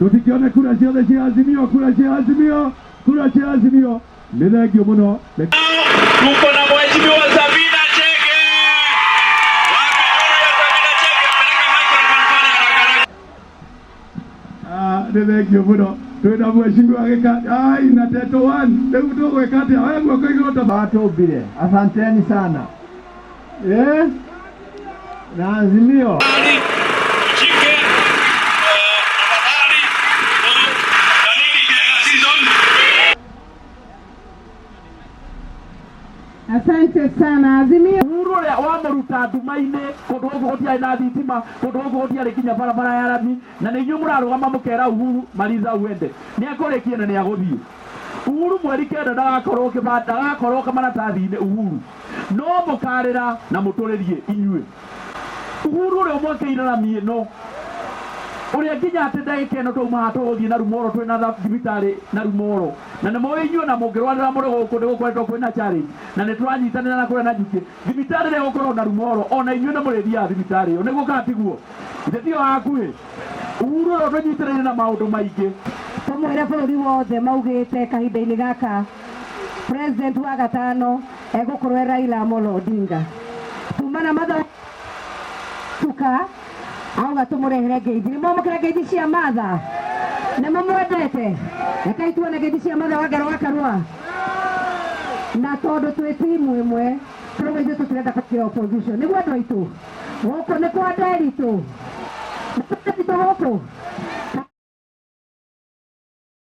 Tũtikĩone kura ciothe cia Azimio, kura cia Azimio, kura cia Azimio. Nĩ thengiũ mũno. Tuko na Mheshimiwa Sabina Chege. Wapi nuru ya Sabina Chege? Peleka microphone pale haraka haraka. Ah, nĩ thengiũ mũno. Twĩna Mheshimiwa Gĩka ai na Teto One. Rĩu tũgwĩka atĩa? Oya guoko igũrũ ta Watũmbire. Asanteni sana. Eh? Na Azimio. Chike, tafadhali, dalili ya season. Asante sana Azimio. Uhuru ũrĩa wamũruta nduma-inĩ kũndũ gũkũ gũtiarĩ na thitima, kũndũ gũkũ gũtiarĩ nginya barabara ya rami, na nĩ inyuĩ mũrarũgama mũkera Uhuru maliza uende. Nĩ akũrĩkia na nĩ agũthiĩ. Uhuru mweri 9 ndagakorwo ndagakorwo kamaratathi-inĩ Uhuru. No mũkarĩra na mũtũrĩrie inyuĩ. Uhuru ũrĩa ũmwakĩire rami ĩno, ũrĩa nginya atĩ ndagĩka ĩno twauma haha tũgũthiĩ na Rumoro twĩna thibitarĩ na Rumoro. Na nĩ mũĩ inyuĩ na mũngĩrwarĩra mũrĩ gũkũ nĩ gũkoretwo kwĩna challenge na nĩ tũranyitanĩra na kũrĩa Nanyuki. Thibitarĩ ĩrĩa ĩgũkorwo na Rumoro ona inyuĩ nĩ mũrĩthiaga thibitarĩ ĩyo, nĩguo kana tiguo? Githĩ tiyo hakuhĩ? Uhuru ũrĩa ũtũnyitĩrĩire na maũndũ maingĩ. Tũmwĩre bũrũri wothe maugĩte kahinda-inĩ gaka president wa gatano egũkorwo e Raila Amolo Odinga. Tuma na mathaa tuka auga tũmũrehere ngeithi. Nĩ mwamũkĩra ngeithi cia Martha? Nĩ mũmwendete? Rekei tuone ngeithi cia Martha Wangari wa Karua. Na tondũ twĩ timu ĩmwe, tũrauga ithuĩ tũtirenda kũingĩra opposition. Nĩguo andũ aitũ? Gũkũ nĩ kwa Nderitu. Nĩ kwa Nderitu gũkũ?